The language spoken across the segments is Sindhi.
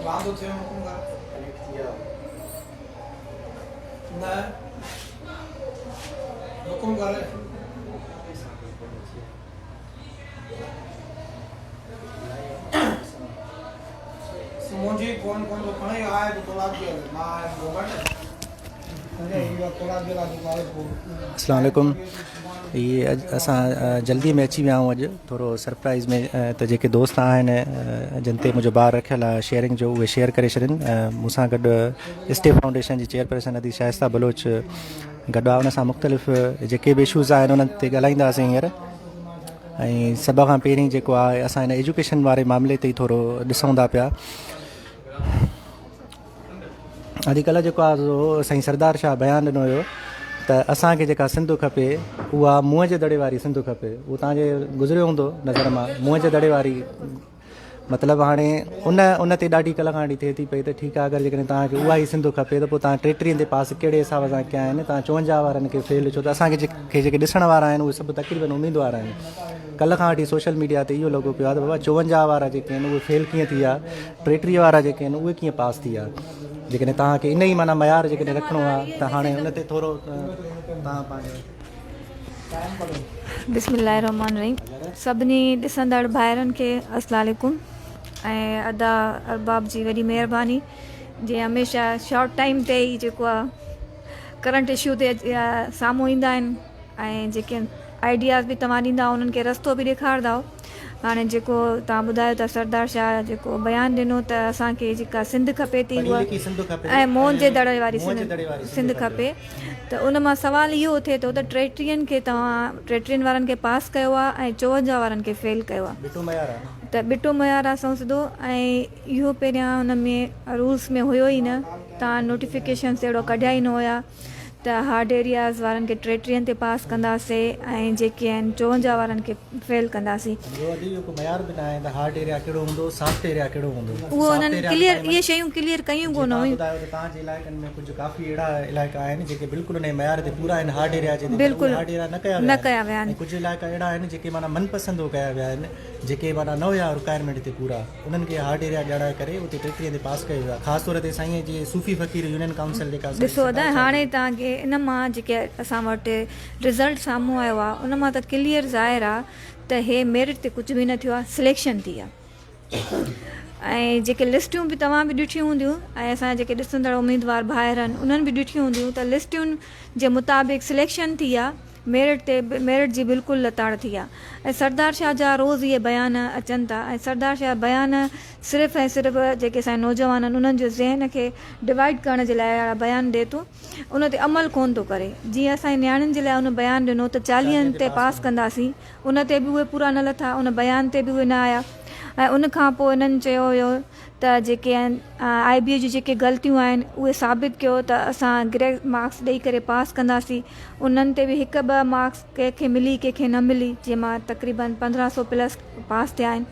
واندو ٿيو حڪم ڪر. ڪنيڪٽ ٿي ويا. نه حڪم ڪر. منهنجي فون ڪونه ٿو کڻي آء به ڪولاچي هلي مان آيم گوگٽ. اسلام عليڪم هي اڄ اسان جلدي ۾ اچي ويا آهيون اڄ ٿورو سرپرائز ۾ ته جيڪي دوست آهن جن تي منهنجو بار رکيل آهي شيئرنگ جو اهي شيئر ڪري ڇڏن مون سان گڏ اسٽي فائونڊيشن جي چيئرپرسن ادي شائسته بلوچ گڏ آهي ان سان مختلف جيڪي به اشوز آهن انهن تي ڳالهائينداسين هينئر ۽ سڀ کان پهرين جيڪو آهي اسان هن ايجوڪيشن واري معاملي تي ٿورو ڏسون ٿا پيا اڄڪلهه جيڪو آهي سو سائين سردار شاهه بيان ڏنو هيو ته اسان کي جيڪا سنڌ کپي اها موئن جي دڙي واري سنڌ کپي اهو توهان جي گذريو هوندو نظر مان موئن جي دڙي واري مطلب هاڻي ان ان تي ڏاڍي ڪلهه کان وٺي ٿئي ٿي پئي ته ٺيڪ آهي اگر جيڪڏهن توهان کي اها ئي سنڌ کپي ته پوء توهان ٽيٽيهن تي پاس ڪهڙي حساب سان ڪيا آهن توهان چونجاهه وارن کي فيل ڇو ته اسان کي جيڪي ڏسڻ وارا آهن اهي سڀ تقريبن اميدوار آهن ڪلهه کان وٺي سوشل ميڊيا تي اهو لڳو پيو آهي ته بابا چونجاهه وارا جيڪي آهن اهي فيل ڪيئن ٿي ويا ٽيٽيهه وارا جيڪي آهن اهي ڪيئن پاس ٿي ويا جيڪڏهن توهان کي ان ئي معنيٰ معيار جيڪڏهن رکڻو آهي ته هاڻي ان تي ٿورو توهان پنهنجو. بسم الله الرحمٰن الرحيم سڀني ڏسندڙ ڀائرن کي السلام عليڪم ۽ ادا ارباب جي وڏي مهرباني جي هميشه شارٽ ٽائيم تي ئي جيڪو آ ڪرنٽ اشو تي سامهون ايندا آهن ۽ جيڪي آئيڊياز به توهان ڏيندا انهن کي رستو به ڏيکاردا هاڻي جيڪو توهان ٻڌايو ته سردار شاهه جيڪو بيان ڏنو ته اسان کي جيڪا سنڌ کپي ٿي اها ۽ موهن جي دڙي واري سنڌ کپي ته ان مان سوال اهو اٿي ٿو ته ٽيٽيهن کي توهان ٽيٽيهن وارن کي پاس ڪيو آهي ۽ چوونجاهه وارن کي فيل ڪيو آهي ته ٻٽو معيار آهي سنئون سڌو ۽ اهو پهريان ان ۾ رولس ۾ هيو ئي نه توهان نوٽيفڪيشنس اهڙو ڪڍيا ئي نه هيا ته هارڊ ايرياز وارن کي ٽيٽيهن تي پاس ڪنداسي ۽ جيڪي آهن چوونجاهه وارن کي فيل ڪنداسي. ٻيو ادي اهو ڪو معيار به ناهي ته هارڊ ايريا ڪهڙو هوندو سافٽ ايريا ڪهڙو هوندو. اهو انهن ڪليئر اهي شيون ڪليئر ڪيون ڪونه هيون. توهان ٻڌايو ته توهان جي علائقن ۾ ڪجهه ڪافي اهڙا علائقا آهن جيڪي بلڪل انهي معيار تي پورا آهن هارڊ ايريا جي تي پر اهي هارڊ ايريا نه ڪيا ويا آهن ۽ ڪجهه علائقا اهڙا آهن جيڪي معنيٰ من پسند هو ڪيا ويا آهن جيڪي معنيٰ نه هيا رڪوائرمينٽ تي پورا. انهن کي هارڊ ايريا ڄاڻائي ڪري اتي ٽيٽيهن تي پاس ڪيو ويو آهي خاص طور تي سائين جي صوفي فقير يونين ڪائونسل جيڪا سائين ڏسو ادا سردار صاحب هاڻي جي. توهان کي ان مان جيڪي اسان وٽ رزلٽ سامهون آيو آهي ان مان ته ڪليئر ظاهر آهي ته هي ميرٽ تي ڪجهه به نه ٿيو آهي سليڪشن ٿي آهي ۽ جيڪي لسٽيون به توهان به ڏٺيون هونديون ۽ اسان جا جيڪي ڏسندڙ اميدوار ڀائر آهن انهن به ڏٺيون هونديون ته لسٽيون جي مطابق سليڪشن ٿي آهي ميرٽ تي ميرٽ جي بلڪل لتاڙ ٿي آ ۽ سردار شاهه جا روز اهي بيان اچن ٿا ۽ سردار شاهه بيان صرف ۽ صرف جيڪي اسان جا نوجوان آهن انهن جو ذهن کي ڊوائيڊ ڪرڻ جي لاء اهڙا بيان ڏي ٿو ان تي عمل ڪون ٿو ڪري جيئن اسان جي نياڻين جي لاء ان بيان ڏنو ته چاليهن تي پاس ڪنداسين ان تي به اهي پورا نه لٿا ان بيان تي به اهي نه آيا ۽ ان کان پوء انهن چيو هيو ته جيڪي آهن آء بي اي جون جيڪي غلطيون آهن اهي ثابت ڪيو ته اسان گريس مارڪس ڏئي ڪري پاس ڪنداسين انهن تي به هڪ ٻه مارڪس ڪنهن کي ملي ڪنهن کي نه ملي جنهن مان تقريبن 15 سو پلس پاس ٿيا آهن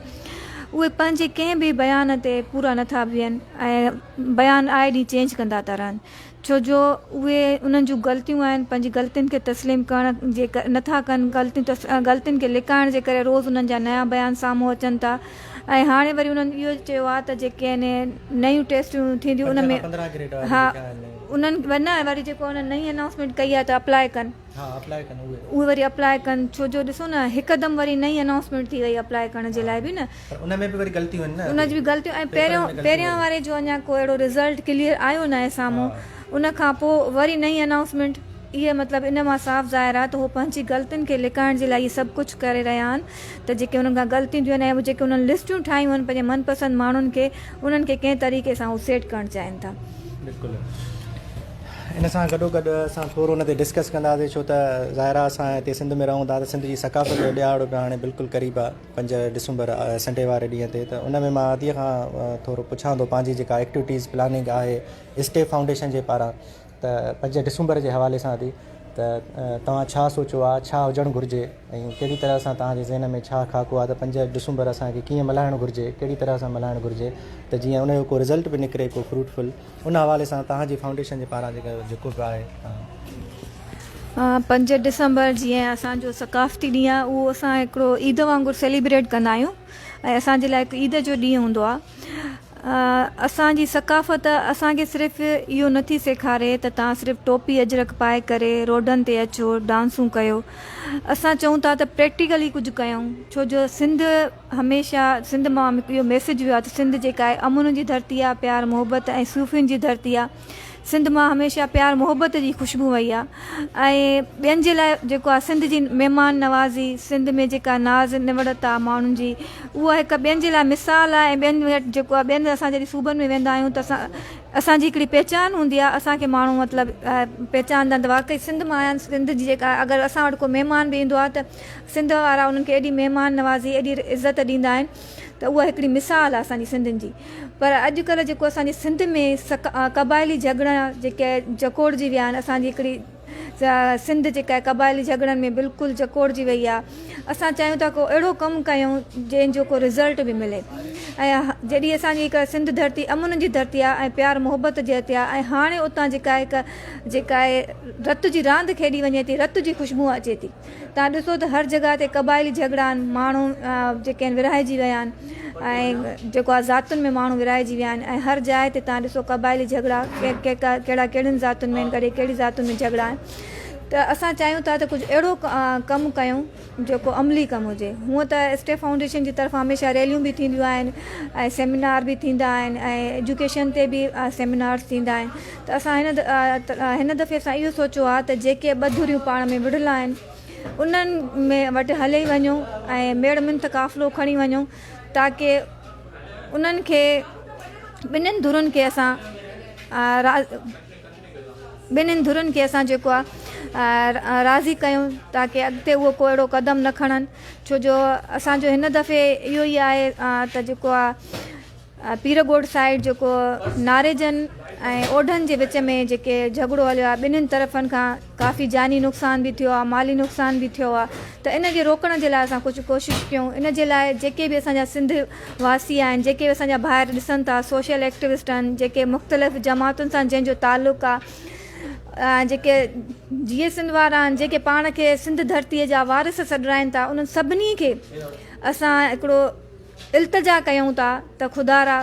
اهي پنهنجي ڪنهن به بيان تي پورا نٿا بيهن ۽ بيان آئي ڏينهن چينج ڪندا ٿا رهن ڇو جو اهي انهن جون غلطيون آهن پنهنجي غلطين کي تسليم ڪرڻ جي نٿا ڪن غلطيون غلطين کي لڪائڻ جي ڪري روز انهن جا نيا بيان سامهون اچن ٿا ۽ هاڻي وري انهن اهو چيو آهي ته جيڪي آهن نيون ٽيسٽون ٿينديون ان ۾ ها انهن نه وري جيڪو انهن نئين انائونسمينٽ ڪئي آهي ته اپلاء ڪن ها اپلاء ڪن اهي. اهي وري اپلاء ڪن ڇو جو ڏسو نه هڪدم وري نئين انائونسمينٽ ٿي وئي اپلاء ڪرڻ جي لاء به نه. پر ان ۾ به وري غلطيون آهن نه. ان جي به غلطيون ۽ پهريون پهريان واري جو اڃا ڪو اهڙو رزلٽ ڪليئر آيو ناهي سامهون ان کان پوء وري نئين انائونسمينٽ اهي مطلب ان مان صاف ظاهر آهي ته هو پنهنجي غلطين کي لڪائڻ جي لاء اهي سڀ ڪجهه ڪري رهيا آهن ته جيڪي انهن کان غلطيون ٿيون آهن ۽ جيڪي انهن لسٽون ٺاهيون آهن پنهنجي من پسند ماڻهن کي انهن کي ڪنهن طريقي سان هو سيٽ ڪرڻ چاهين ٿا. بلڪل ان سان گڏو گڏ اسان ٿورو ان تي ڊسڪس ڪنداسين ڇو ته ظاهر آهي اسان هتي سنڌ ۾ رهون ٿا ته سنڌ جي ثقافت جو ڏهاڙو به هاڻي بلڪل قريب آهي پنج ڊسمبر سنڊي واري ڏينهن تي ته ان ۾ مان اديء کان ٿورو پڇان ٿو پنهنجي جيڪا ايڪٽيوٽيز پلاننگ آهي اسٽي فائونڊيشن جي پاران ته پنج ڊسمبر جي حوالي سان ادي ته توهان ڇا سوچيو آهي ڇا هجڻ گهرجي ۽ ڪهڙي طرح سان توهان جي ذهن ۾ ڇا خاڪو آهي ته پنج ڊسمبر اسان کي ڪيئن ملهائڻ گهرجي ڪهڙي طرح سان ملهائڻ گهرجي ته جيئن ان جو ڪو رزلٽ به نڪري ڪو فروٽفل ان حوالي سان توهان جي فائونڊيشن جي پاران جيڪو جيڪو به آهي توهان. پنج ڊسمبر جيئن اسان جو ثقافتي ڏينهن آهي اهو اسان هڪڙو عيد وانگر سيليبريٽ ڪندا آهيون ۽ اسان جي لاء هڪ عيد جو ڏينهن هوندو آهي. اسان جي ثقافت اسان کي صرف اهو نٿي سيکاري ته توهان صرف ٽوپي اجرڪ پائي ڪري روڊن تي اچو ڊانسون ڪيو. اسان چئون ٿا ته پريڪٽيڪلي ڪجهه ڪيون ڇو جو سنڌ هميشه سنڌ مان اهو ميسيج ويو آهي ته سنڌ جيڪا آهي امن جي ڌرتي آهي پيار محبت ۽ صوفين جي ڌرتي آهي. سنڌ مان هميشه پيار محبت جي خوشبو وئي آ ۽ ٻين جي لاء جيڪو آ سنڌ جي مهمان نوازي سنڌ ۾ جيڪا ناز نوڙت آ ماڻهن جي اها هڪ ٻين جي لاء مثال آ ۽ ٻين وٽ جيڪو آ ٻين اسان جڏهن صوبن ۾ ويندا آهيون ته اسان اسان جي هڪڙي پهچان هوندي آ اسان کي ماڻهو مطلب پهچاندا آهن ته واقعي سنڌ مان آيا آهن سنڌ جي جيڪا اگر اسان وٽ ڪو مهمان به ايندو آ ته سنڌ وارا انهن کي ايڏي مهمان نوازي ايڏي عزت ڏيندا آهن ته اها هڪڙي مثال آ اسان جي سنڌين جي پر اڄ ڪلهه جيڪو اسان جي سنڌ ۾ قبائلي جهڳڙا جيڪي جڪوڙجي ويا آهن اسان جي هڪڙي سنڌ جيڪا آهي قبائلي جهڳڙن ۾ بلڪل جڪوڙجي وئي آهي اسان چاهيون ٿا ڪو اهڙو ڪم ڪيون جنهن جو ڪو رزلٽ به ملي ۽ جڏهن اسان جي هڪ سنڌ ڌرتي امن جي ڌرتي آهي ۽ پيار محبت جي ڌرتي آهي ۽ هاڻي اتان جيڪا هڪ جيڪا آهي رت جي راند کيڏي وڃي ٿي رت جي خوشبو اچي ٿي تان ڏسو ته هر جڳهه تي قبائلي جهڳڙا آهن، ماڻهو جيڪي آهن ورهائجي ويا آهن ۽ جيڪو آهي ذاتن ۾ ماڻهو ورهائجي ويا آهن ۽ هر جاء تي تان ڏسو قبائلي جهڳڙا ڪهڙا ڪهڙين ذاتن ۾ آهن ڪڏهن ڪهڙي ذاتن ۾ جهڳڙا آهن ته اسان چاهيون ٿا ته ڪجهه اهڙو ڪم ڪيون جيڪو عملي ڪم هجي هونء ته اسٽيپ فائونڊيشن جي طرفان هميشه ريليون به ٿينديون آهن ۽ سيمينار به ٿيندا آهن ۽ ايجوڪيشن تي به سيمينارس ٿيندا آهن ته اسان هن هن دفعي اسان اهو سوچيو آهي ته جيڪي ٻه ڌريون پاڻ ۾ وڙهيل آهن انهن ۾ وٽ هلي وڃون ۽ ميڙ منٿ قافلو کڻي وڃون تاڪه انهن کي ٻنهين ڌرين کي اسان ٻنهين ڌرين کي اسان جيڪو آهي راضي ڪيون تاڪه اڳتي اهو ڪو اهڙو قدم نه کڻن ڇو جو اسانجو هن دفعي اهو ئي آهي ته جيڪو آهي پيرڳوٺ سائيڊ جيڪو ناريجن ۽ اوڍن جي وچ ۾ جيڪي جهڳڙو هليو آهي ٻنهين طرفن کان ڪافي جاني نقصان به ٿيو آهي مالي نقصان به ٿيو آهي ته ان کي روڪڻ جي لاء اسان ڪجهه ڪوشش ڪيون ان جي لاء جيڪي به اسان جا سنڌ واسي آهن جيڪي به اسان جا ڀائر ڏسن ٿا سوشل ايڪٽوسٽ آهن جيڪي مختلف جماعتن سان جنهن جو تعلق آهي جيڪي جيئي سنڌ وارا آهن جيڪي پاڻ کي سنڌ ڌرتي جا وارث سڏرائن ٿا انهن سڀني کي اسان هڪڙو التجا ڪيون ٿا ته خدارا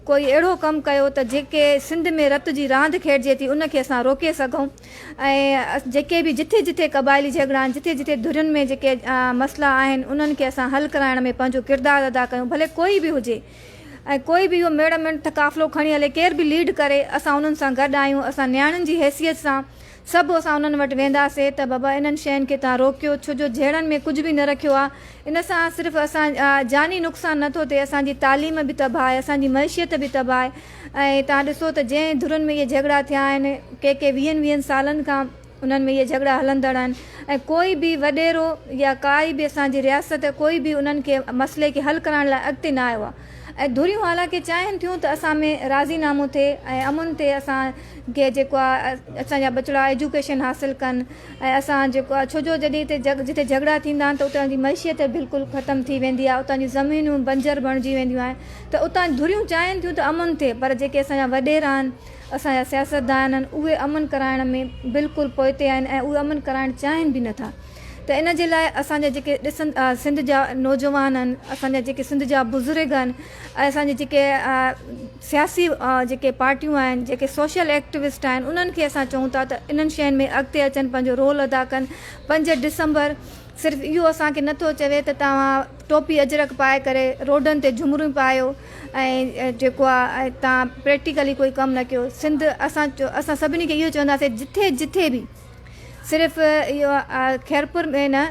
ڪوئي اهڙو ڪم ڪيو ته جيڪي سنڌ ۾ رت جي راند کيڏجي ٿي ان کي اسان روڪي سگهون ۽ جيڪي به جٿي جٿي قبائلي جهڳڙا آهن جٿي جٿي ڌرين ۾ جيڪي مسئلا آهن انهن کي اسان حل ڪرائڻ ۾ پنهنجو ڪردار ادا ڪيون ڀلي ڪوئي به هجي ۽ ڪوئي به اهو ميڙ منٿ قافلو کڻي هلي ڪير به ليڊ ڪري اسان انهن سان گڏ آهيون اسان نياڻين جي حيثيت سان سڀ اسان انهن وٽ وينداسي ته بابا انهن شين کي توهان روڪيو ڇو جو جهيڙن ۾ ڪجهه به نه رکيو آ ان سان صرف اسان جاني نقصان نه ٿو ٿئي اسان جي تعليم به تباهه آهي اسان جي معيشت به تباهه آهي ۽ توهان ڏسو ته جنهن ڌرين ۾ اهي جهڳڙا ٿيا آهن ڪي ڪي ويهن ويهن سالن کان انهن ۾ اهي جهڳڙا هلندڙ آهن ۽ ڪوئي به وڏيرو يا ڪائي به اسان جي رياست ڪوئي به انهن کي مسئلي کي حل ڪرائڻ لاء اڳتي نه آيو آهي ۽ ڌريون حالانڪه چاهين ٿيون ته اسان ۾ راضي نامو ٿئي ۽ امن ٿئي اسان کي جيڪو آهي اسان جا ٻچڙا ايجوڪيشن حاصل ڪن ۽ اسان جيڪو آهي ڇو جو جڏهن هتي جتي جهڳڙا ٿيندا آهن ته اتان جي معيشت بلڪل ختم ٿي ويندي آهي اتان جون زمينون بنجر بڻجي وينديون آهن ته اتان ڌريون چاهين ٿيون ته امن ٿئي پر جيڪي اسان جا وڏيرا آهن اسان جا سياستدان آهن اهي امن ڪرائڻ ۾ بلڪل پوئتي آهن ۽ اهي امن ڪرائڻ چاهين به نٿا ته ان جي لاء اسان جا جيڪي ڏسن سنڌ جا نوجوان آهن اسان جا جيڪي سنڌ جا بزرگ آهن ۽ اسان جي جيڪي سياسي جيڪي پارٽيون آهن جيڪي سوشل ايڪٽوسٽ آهن انهن کي اسان چئون ٿا ته انهن شين ۾ اڳتي اچن پنهنجو رول ادا ڪن 5 ڊسمبر صرف اهو اسان کي نٿو چوي ته توهان ٽوپي اجرڪ پائي ڪري روڊن تي جهمريون پايو ۽ جيڪو آهي توهان پريڪٽيڪلي ڪوئي ڪم نه ڪيو سنڌ اسان اسان سڀني کي اهو چونداسين جٿي جٿي به صرف اهو خيرپور ۾ نه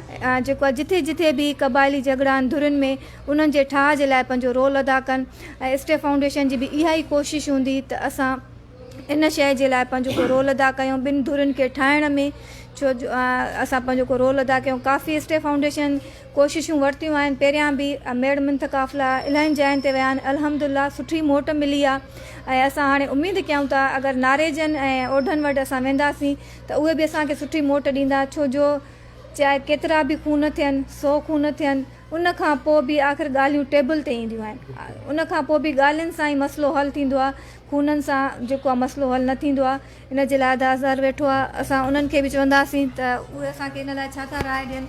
جيڪو آهي جٿي جٿي به قبائلي جهڳڙا آهن ڌرين ۾ انهن جي ٺاهه جي لاء پنهنجو رول ادا ڪن ۽ اسٽيٽ فائونڊيشن جي به اها ئي ڪوشش هوندي ته اسان ان شيء جي لاء پنهنجو ڪو رول ادا ڪيون ٻن ڌرين کي ٺاهڻ ۾ ڇو جو اسان پنهنجو ڪو رول ادا ڪيون ڪافي اسٽيٽ فائونڊيشن ڪوششون ورتيون آهن پهريان به ميڙ منٿ قافلا الاهين جاين تي ويا آهن الحمد الله سٺي موٽ ملي آهي ۽ اسان هاڻي اميد ڪيون ٿا اگر ناريجن ۽ اوڍن وٽ اسان وينداسين ته اهي به اسان کي سٺي موٽ ڏيندا ڇو جو چاهي ڪيترا به خون ٿين سو خون ٿين ان کان پوء به آخر ڳالهيون ٽيبل تي اينديون آهن ان کان پوء به ڳالهين سان ئي مسئلو حل ٿيندو آهي خونن سان جيڪو آهي مسئلو حل نه ٿيندو آهي ان جي لاء ادا اظهر ويٺو آهي اسان انهن کي به چونداسين ته اهي اسان کي ان لاء ڇا ٿا راء ڏين.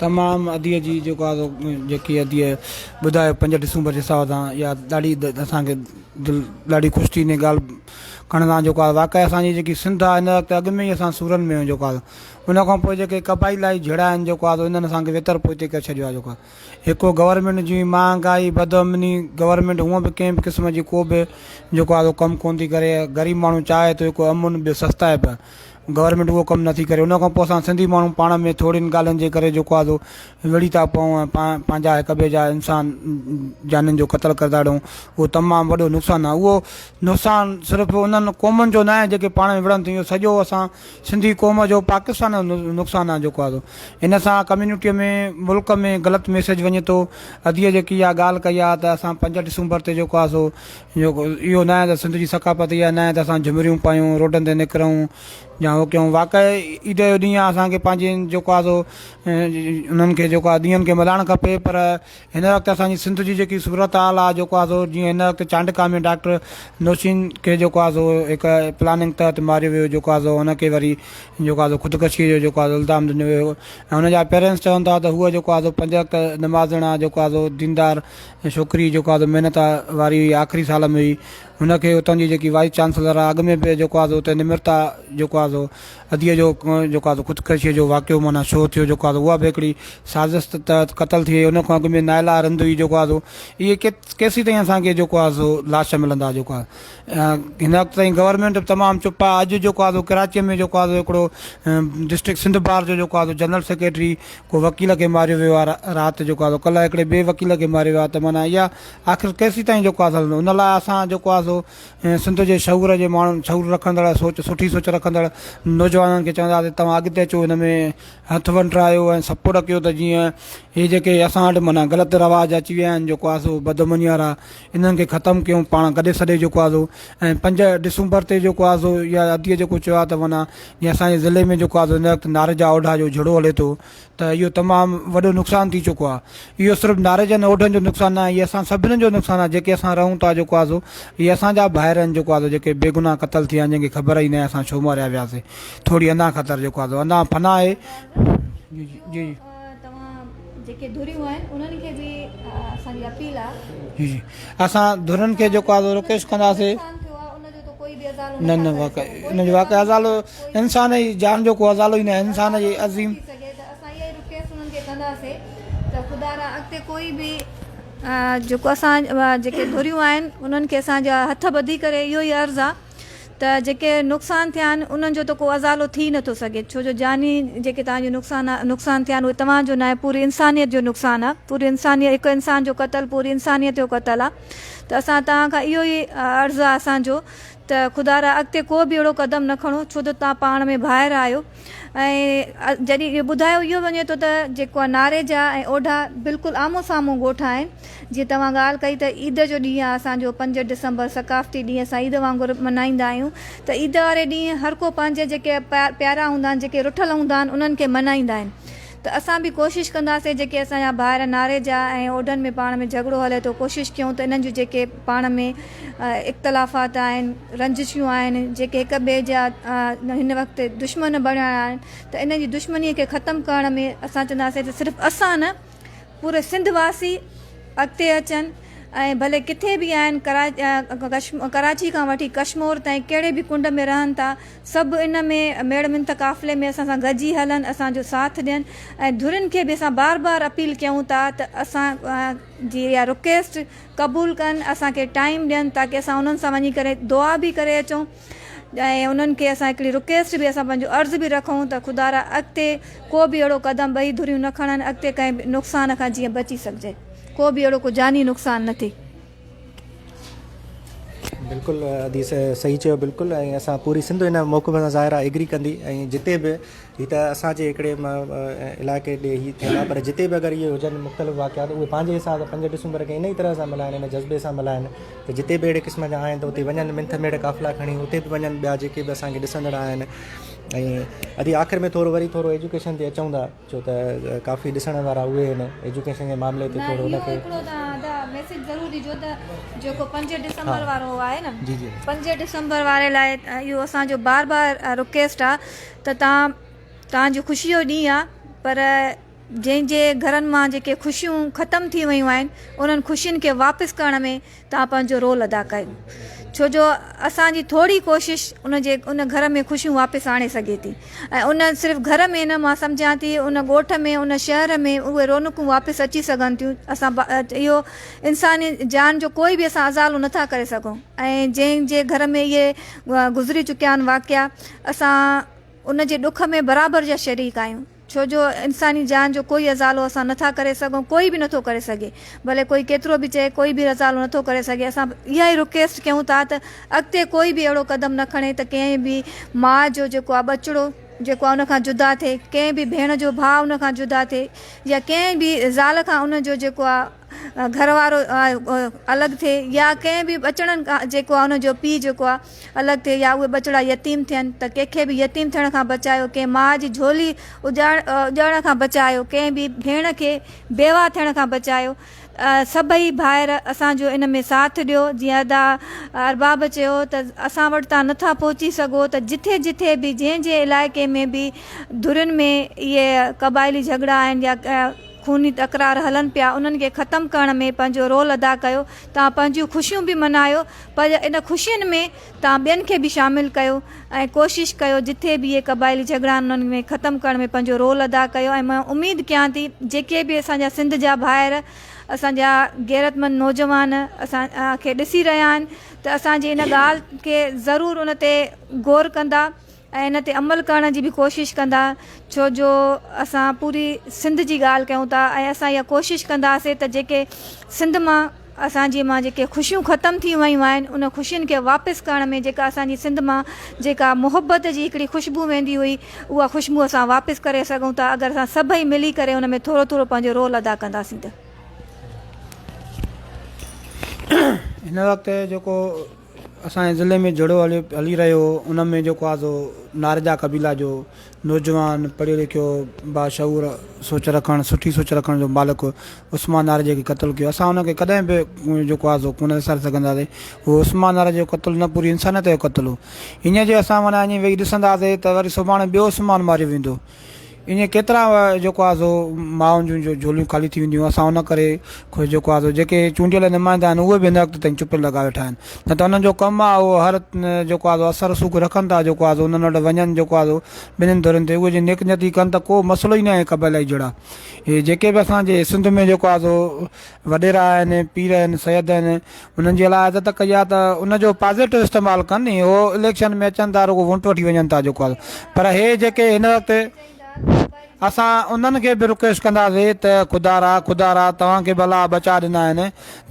تمام اديء جي جيڪو آ سو جيڪي اديء ٻڌايو پنج ڊسمبر جي حساب سان اها ڏاڍي اسان کي دل ڏاڍي خوش ٿي ان ڳالهه ڪرڻ سان جيڪو آ واقعي اسان جي جيڪي سنڌ آ هن وقت اڳ ۾ ئي اسان سورن ۾ آهيون جيڪو آ ان کان پوء جيڪي قبائلائي جهيڙا آهن جيڪو آ سو انهن اسان کي ويتر پوئتي ڪري ڇڏيو آ جيڪو آ هڪ گورنمينٽ جي مهانگائي بدامني گورنمينٽ هونء به ڪنهن به قسم جي ڪو به جيڪو آ سو ڪم ڪونه ٿي ڪري غريب ماڻهو چاهي ٿو هڪ امن ٻيو سستائپ گورنمينٽ اهو ڪم نٿي ڪري ان کان پوء اسان سنڌي ماڻهو پاڻ ۾ ٿورين ڳالهين جي ڪري جيڪو آهي سو وڙهي ٿا پئون ۽ پنهنجا هڪ ٻئي جا انسان جانين جو قتل ڪري ٿا ڏيون اهو تمام وڏو نقصان آهي اهو نقصان صرف انهن قومن جو ناهي جيڪي پاڻ ۾ وڙهن ٿيون اهو سڄو اسان سنڌي قوم جو پاڪستان جو نقصان آهي جيڪو آهي سو ان سان ڪميونٽيء ۾ ملڪ ۾ غلط ميسيج وڃي ٿو اديء جيڪي اها ڳالهه ڪئي آهي ته اسان پنج ڊسمبر تي جيڪو آهي سو اهو ناهي ته سنڌ جي ثقافت اها ناهي ته اسان جهمريون پايون روڊن تي نڪرون يا هو ڪيون واقعي عيد جو ڏينهن آهي اسان کي پنهنجي جيڪو آهي سو انهن کي جيڪو آهي ڏينهن کي ملهائڻ کپي پر هن وقت اسان جي سنڌ جي جيڪي صورت حال آهي جيڪو آهي سو جيئن هن وقت چانڊڪا ۾ ڊاڪٽر نوشين کي جيڪو آهي سو هڪ پلاننگ تحت ماريو ويو جيڪو آهي سو هن کي وري جيڪو آهي سو خودڪشي جو جيڪو آهي سو الزام ڏنو ويو ۽ هن جا پيرنٽس چون ٿا ته هوء جيڪو آهي سو پنج وقت نمازڻ آهي جيڪو آهي سو ديندار ۽ ڇوڪري جيڪو آ سو محنت واري هئي آخري سال ۾ هئي هن کي اتان جي جيڪي وائيس چانسلر آ اڳ ۾ به جيڪو آ سو اتي نمرتا جيڪو آ سو اديء جو جيڪو آ سو خودڪشيء جو واقعو معنيٰ شو ٿيو جيڪو آ سو اها به هڪڙي سازش تحت قتل ٿي وئي ان کان اڳ ۾ نائلا رند هئي جيڪو آ سو اهي ڪيسين تائين اسان کي جيڪو آ سو لاش ملندا جيڪو آ هن وقت تائين گورنمينٽ به تمام چپ آ اڄ جيڪو آ سو ڪراچيء ۾ جيڪو آ سو هڪڙو ڊسٽرڪٽ سنڌ بار جو جيڪو آ سو جنرل سيڪريٽري ڪو وڪيل کي ماريو ويو آ رات جيڪو آ سو ڪلهه هڪڙي ٻئي وڪيل کي ماريو ويو آ ته معنيٰ اها آخر ڪيسين تائين جيڪو آ سو هلندو ان لاء اسان جيڪو آ سو سنڌ جي شعور جي ماڻهن شعور رکندڙ سوچ سٺي سوچ رکندڙ نوجوانن کي چونداسين توهان اڳتي اچو هن ۾ هٿ ونڊرايو ۽ سپورٽ ڪيو ته جيئن هي جيڪي اسان وٽ معنيٰ غلط رواج اچي ويا آهن جيڪو آ سو بدامني وارا انهن کي ختم ڪيون پاڻ گڏي سڏي جيڪو آ سو ۽ پنج ڊسمبر تي جيڪو آ سو يا اديء جيڪو چيو آ ته معنيٰ جيئن اسان جي ضلعي ۾ جيڪو آ سو هن وقت ناريجا اوڍا جو جھيڙو هلي ٿو ته اهو تمام وڏو نقصان ٿي چڪو آ اهو صرف ناريجن اوڍن جو نقصان نه آهي اهي اسان سڀني جو نقصان آ جيڪي اسان رهون ٿا جيڪو آ سو اهي اسان جا ڀائر آهن جيڪو آ سو جيڪي بيگناهه قتل ٿي ويا آهن جن کي خبر ئي ناهي اسان ڇو ماريا وياسي ٿوري انا خطر جيڪو آ سو انا فنا آهي جي جي جي توهان جيڪي ڌريون آهن انهن کي به اسان جي اپيل آ. جي جي اسان ڌرين کي جيڪو آ سو رڪويسٽ ڪنداسي. نه نه واقعي ان جو واقعي ازالو انسان جي جان جو ڪو ازالو ئي نه آهي انسان جي عظيم. ٿي سگهي ته اسان اها ئي رڪويسٽ انهن کي ڪنداسي ته خدا را اڳتي ڪوئي به جيڪو اسان جيڪي ڌريون آهن انهن کي اسان جا هٿ ٻڌي ڪري اهو ئي عرض آ ته جيڪي نقصان ٿيا آهن انهن جو ته ڪو ازالو ٿي نٿو سگهي ڇو جو جاني جيڪي توهان جو نقصان نقصان ٿيا آهن اهي توهان جو ناهي پوري انسانيت جو نقصان آهي پوري انسانيت هڪ انسان جو قتل پوري انسانيت جو قتل آهي ته اسان توهان کان اهو ئي عرض آهي اسان جو ته خدا را اڳتي ڪو به اهڙو قدم نه کڻو ڇو ته توهان پاڻ ۾ ڀائر آهيو ۽ جڏهن اهو ٻڌايو اهو وڃي ٿو ته جيڪو آهي ناريجا ۽ اوڍا بلڪل آمهون سامهون ڳوٺ آهن جيئن توهان ڳالهه ڪئي ته عيد جو ڏينهن آهي اسان جو پنج ڊسمبر ثقافتي ڏينهن اسان عيد وانگر ملهائيندا آهيون ته عيد واري ڏينهن هر ڪو پنهنجي جيڪي پيارا هوندا آهن جيڪي رٺل هوندا آهن انهن کي ملهائيندا آهن ته اسان به ڪوشش ڪنداسين جيڪي اسان جا ڀائر ناريجا ۽ اوڍن ۾ پاڻ ۾ جهڳڙو هلي ٿو ڪوشش ڪيون ته انهن جون جيڪي پاڻ ۾ اختلافات آهن رنجشيون آهن جيڪي هڪ ٻئي جا هن وقت دشمن بڻيا آهن ته انهن جي دشمني کي ختم ڪرڻ ۾ اسان چونداسين ته صرف اسان نه پوري سنڌ واسي اڳتي اچن ۽ ڀلي ڪٿي به آهن ڪراچي کان وٺي ڪشمور تائين ڪهڙي به ڪنڊ ۾ رهن ٿا سڀ ان ۾ ميڙ منٿ قافلي ۾ اسان سان گڏجي هلن اسان جو ساٿ ڏين ۽ ڌرين کي به اسان بار بار اپيل ڪيون ٿا ته اسان جي اها رڪويسٽ قبول ڪن اسان کي ٽائيم ڏين تاڪه اسان انهن سان وڃي ڪري دعا به ڪري اچون ۽ انهن کي اسان هڪڙي رڪويسٽ به اسان پنهنجو عرض به رکون ته خدارا اڳتي ڪو به اهڙو قدم ٻئي ڌريون نه کڻن اڳتي ڪنهن به نقصان کان جيئن بچي سگهجي ڪو به اهڙو ڪو جاني نقصان نه ٿئي. بلڪل ادي صحيح چيو بلڪل ۽ اسان پوري سنڌ ان موقف سان ظاهر آهي ايگري ڪندي ۽ جتي به هي ته اسان جي هڪڙي علائقي ڏي هي ٿيل آهي پر جتي به اگر اهي هجن مختلف واقعا ته اهي پنهنجي حساب سان پنج ڊسمبر کي ان ئي طرح سان ملهائن ان جذبي سان ملهائن ته جتي به اهڙي قسم جا آهن ته اتي وڃن منٿ ميڙ قافلا کڻي اتي به وڃن ٻيا جيڪي به اسان کي ڏسندڙ آهن ۽ ادي آخر ۾ ٿورو وري ٿورو ايجوڪيشن تي اچون ٿا ڇو ته ڪافي ڏسڻ وارا اهي آهن ايجوڪيشن جي معاملي تي نه ٿورو ان اهو کي هڪڙو توهان ادا ميسيج ضرور ڏجو ته جيڪو پنج ڊسمبر وارو آهي نه جي جي پنج ڊسمبر واري لاء اهو اسان جو بار بار رڪويسٽ آهي ته توهان توهان جي خوشي جو ڏينهن آهي پر جنهن جي گهرن مان جيڪي خوشيون ختم ٿي ويون آهن انهن خوشين کي واپس ڪرڻ ۾ توهان پنهنجو رول ادا ڪيو ڇو جو اسان جي ٿوري ڪوشش ان جي ان گهر ۾ خوشيون واپس آڻي سگهي ٿي ۽ ان صرف گهر ۾ نه مان سمجهان ٿي ان ڳوٺ ۾ ان شهر ۾ اهي رونقون واپس اچي سگهن ٿيون اسان اهو انساني جان جو ڪوئي به اسان ازالو نٿا ڪري سگهون ۽ جنهن جي گهر ۾ اهي گذري چڪيا آهن واقعا اسان ان جي ڏک ۾ برابر جا شريڪ آهيون. ڇو جو انساني جان جو ڪوئي ازالو اسان نٿا ڪري سگهون ڪوئي به نٿو ڪري سگهي ڀلي ڪوئي ڪيترو به چئي ڪوئي به ازالو نٿو ڪري سگهي اسان اها ئي رڪويسٽ ڪيون ٿا ته اڳتي ڪوئي به اهڙو قدم نه کڻي ته ڪنهن به ماء جو جيڪو آهي ٻچڙو جيڪو آهي ان کان جدا ٿئي ڪنهن به ڀيڻ جو ڀاء ان کان جدا ٿئي يا ڪنهن به زال کان ان جو جيڪو آهي گهر وارو الڳ ٿئي يا ڪنهن به ٻچڙن کان جيڪو آهي ان جو پيء جيڪو آهي الڳ ٿئي يا اهي ٻچڙا يتيم ٿين ته ڪنهن کي به يتيم ٿيڻ کان بچايو ڪنهن ماء جي جهولي اجاڙڻ کان بچايو ڪنهن به ڀيڻ کي بيواهه ٿيڻ کان بچايو سڀئي ڀائر اسان جو ان ۾ ساٿ ڏيو جيئن ادا ارباب چيو ته اسان وٽ تان نٿا پهچي سگهو ته جٿي جٿي به جنهن جنهن علائقي ۾ به ڌرين ۾ اهي قبائلي جهڳڙا آهن يا خوني تڪرار هلن پيا انهن کي ختم ڪرڻ ۾ پنهنجو رول ادا ڪيو توهان پنهنجيون خوشيون به منايو پر ان خوشين ۾ توهان ٻين کي به شامل ڪيو ۽ ڪوشش ڪيو جٿي به اهي قبائلي جهڳڙا آهن انهن ۾ ختم ڪرڻ ۾ پنهنجو رول ادا ڪيو ۽ مان اميد ڪيان ٿي جيڪي به اسان جا سنڌ جا ڀائر اسان جا غيرتمند نوجوان اسان کي ڏسي رهيا آهن ته اسان جي ان ڳالهه کي ضرور ان تي غور ڪندا ۽ ان تي عمل ڪرڻ جي به ڪوشش ڪندا ڇو جو اسان پوري سنڌ جي ڳالهه ڪيون ٿا ۽ اسان اها ڪوشش ڪنداسي ته جيڪي سنڌ مان اسان جي مان جيڪي خوشيون ختم ٿي ويون آهن ان خوشين کي واپس ڪرڻ ۾ جيڪا اسان جي سنڌ مان جيڪا محبت جي هڪڙي خوشبو ويندي هئي اها خوشبو اسان واپس ڪري سگهون ٿا اگر اسان سڀئي ملي ڪري ان ۾ ٿورو ٿورو پنهنجو رول ادا ڪنداسين ته. هن وقت جيڪو اسان جي ضلعي ۾ جهيڙو هليو هلي رهيو هو ان ۾ جيڪو آهي سو ناريجا قبيلا جو نوجوان پڙهيو لکيو باشعور سوچ رکڻ سٺي سوچ رکڻ جو مالڪ عثمان ناريجي کي قتل ڪيو اسان ان کي ڪڏهن به جيڪو آهي سو ڪونه وساري سگهنداسين اهو عثمان ناريجي جو قتل نه پوري انسانيت جو قتل هو ائين جي اسان معنيٰ ائين ويهي ڏسنداسين ته وري سڀاڻي ٻيو عثمان ماريو ويندو ائين ڪيترا جيڪو آهي سو مائن جون جهوليون خالي ٿي وينديون اسان ان ڪري جيڪو آهي سو جيڪي چونڊيل نمائندا آهن اهي به هن وقت تائين چپ لڳا ويٺا آهن نه ته انهن جو ڪم آهي اهو هر جيڪو آهي سو اثر رسوخ رکن ٿا جيڪو آهي سو انهن وٽ وڃن جيڪو آهي سو ٻنهين ڌرين تي اهي جي نيڪ نيتي ڪن ته ڪو مسئلو ئي نه آهي قبائلائي جهيڙا هي جيڪي به اسان جي سنڌ ۾ جيڪو آهي سو وڏيرا آهن پير آهن سيد آهن انهن جي لاء عزت ڪئي آهي ته ان جو پازيٽو استعمال ڪن هو اليڪشن ۾ اچن ٿا رڳو وونٽ وٺي وڃن ٿا جيڪو آهي پر هي جيڪي هن وقت اسان انهن کي به رڪويسٽ ڪنداسي ته خدا را خدا را توهان کي به الله ٻچا ڏنا آهن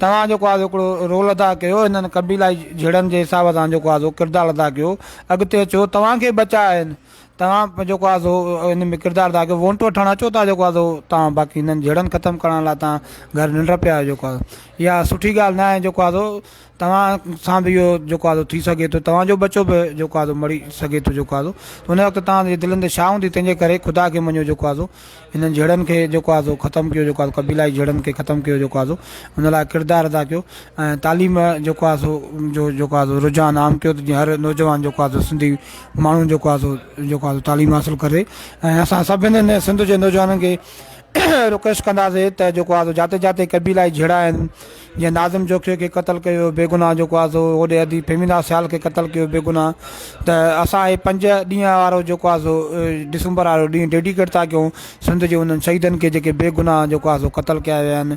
توهان جيڪو آهي هڪڙو رول ادا ڪيو انهن قبيلائي جهيڙن جي حساب سان جيڪو آهي ڪردار ادا ڪيو اڳتي اچو توهان کي ٻچا آهن توهان جيڪو آهي سو ان ۾ ڪردار ادا ڪيو وونٽ وٺڻ اچو ٿا جيڪو آهي سو توهان باقي هنن جهيڙن ختم ڪرڻ لاء توهان گهر ننڊ پيا آهيو جيڪو آهي اها سٺي ڳالهه نه آهي جيڪو آهي سو توهان سان به اهو جيڪو آهي سو ٿي سگهي ٿو توهان جو ٻچو به جيڪو آهي سو مري سگهي ٿو جيڪو آهي سو ان وقت توهان جي دلن تي ڇا هوندي تنهن جي ڪري خدا کي مڃو جيڪو آهي سو هنن جهيڙن کي جيڪو آهي سو ختم ڪيو جيڪو آهي سو قبيلائي جهيڙن کي ختم ڪيو جيڪو آهي سو ان لاء ڪردار ادا ڪيو ۽ تعليم جيڪو آهي سو جو جيڪو آهي سو رجحان عام ڪيو ته جيئن هر نوجوان جيڪو آهي سو سنڌي ماڻهو جيڪو آهي سو جيڪو آهي سو تعليم حاصل ڪري ۽ اسان سڀني سنڌ جي نوجوانن کي رڪويسٽ ڪنداسي ته جيڪو آهي سو جاتي جاتي قبيلائي جهيڙا آهن جيئن ناظم جوکيو کي قتل ڪيو ويو بيگناهه جيڪو آهي سو هوڏي ادي فهميده سيال کي قتل ڪيو بيگناهه ته اسان هي پنج ڏينهن وارو جيڪو آهي سو ڊسمبر وارو ڏينهن ڊيڊيڪيٽ ٿا ڪيون سنڌ جي انهن شهيدن کي جيڪي بيگناهه جيڪو آهي سو قتل ڪيا ويا آهن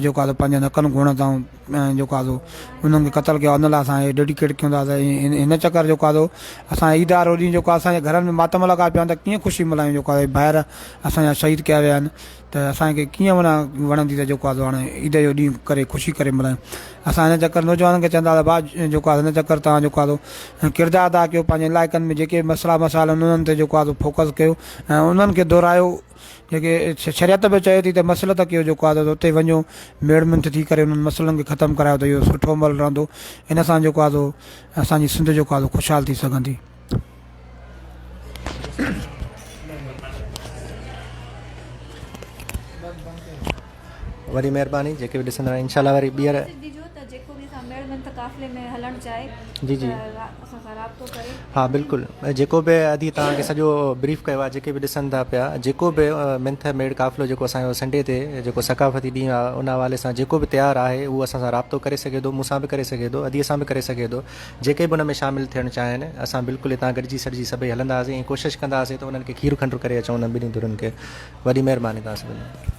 جيڪو آهي سو پنهنجن حقن گهرڻ تان جيڪو آهي سو انهن کي قتل ڪيو ان لاء اسان هي ڊيڊيڪيٽ ڪيون ٿا ته هن چڪر جيڪو آهي سو اسان عيد وارو ڏينهن جيڪو آهي اسان جي گهرن ۾ ماتم لڳا پيا آهن ته ڪيئن خوشي ملهايون جيڪو آهي ڀائر اسان جا شهيد ڪيا ويا آهن ته اسان کي ڪيئن معنيٰ وڻندي ته جيڪو آهي سو هاڻي عيد جو ڏينهن ڪري خوشي ڪري ملهايون اسان هن چڪر نوجوانن کي چوندا ته ڀاء جيڪو آهي هن چڪر توهان جيڪو آهي سو ڪردار ادا ڪيو پنهنجي علائقن ۾ جيڪي به مسئلا مسائل آهن انهن تي جيڪو آهي سو فوڪس ڪيو ۽ انهن کي دهرايو جيڪي شريعت به چئي ٿي ته مصلحت ڪيو جيڪو آهي ته اتي وڃو ميڙ منٿ ٿي ڪري انهن مسئلن کي ختم ڪرايو ته اهو سٺو عمل رهندو ان سان جيڪو آهي سو اسان جي سنڌ جيڪو آهي سو خوشحال ٿي سگهندي. وڏي مهرباني جيڪي به ڏسندا انشاء الله وري ٻيهر ڏجو ته جيڪو به اسان ميڙ منٿ قافلي ۾ هلڻ چاهي جي جي ته اسان سان رابطو ڪري. ها بلڪل جيڪو به ادي توهان کي سڄو بريف ڪيو آهي جيڪي به ڏسن ٿا پيا جيڪو به منٿ ميڙ قافلو جيڪو اسان جو سنڊي تي جيڪو ثقافتي ڏينهن آهي ان حوالي سان جيڪو به تيار آهي اهو اسان سان رابطو ڪري سگهي ٿو مون سان به ڪري سگهي ٿو ادي سان به ڪري سگهي ٿو جيڪي به ان ۾ شامل ٿيڻ چاهين اسان بلڪل هتان گڏجي سڏجي سڀئي هلنداسين ۽ ڪوشش ڪنداسين ته انهن کي کير کنڊ ڪري اچون انهن ٻنهي ڌرين کي وڏي مهرباني توهان سڀني جي.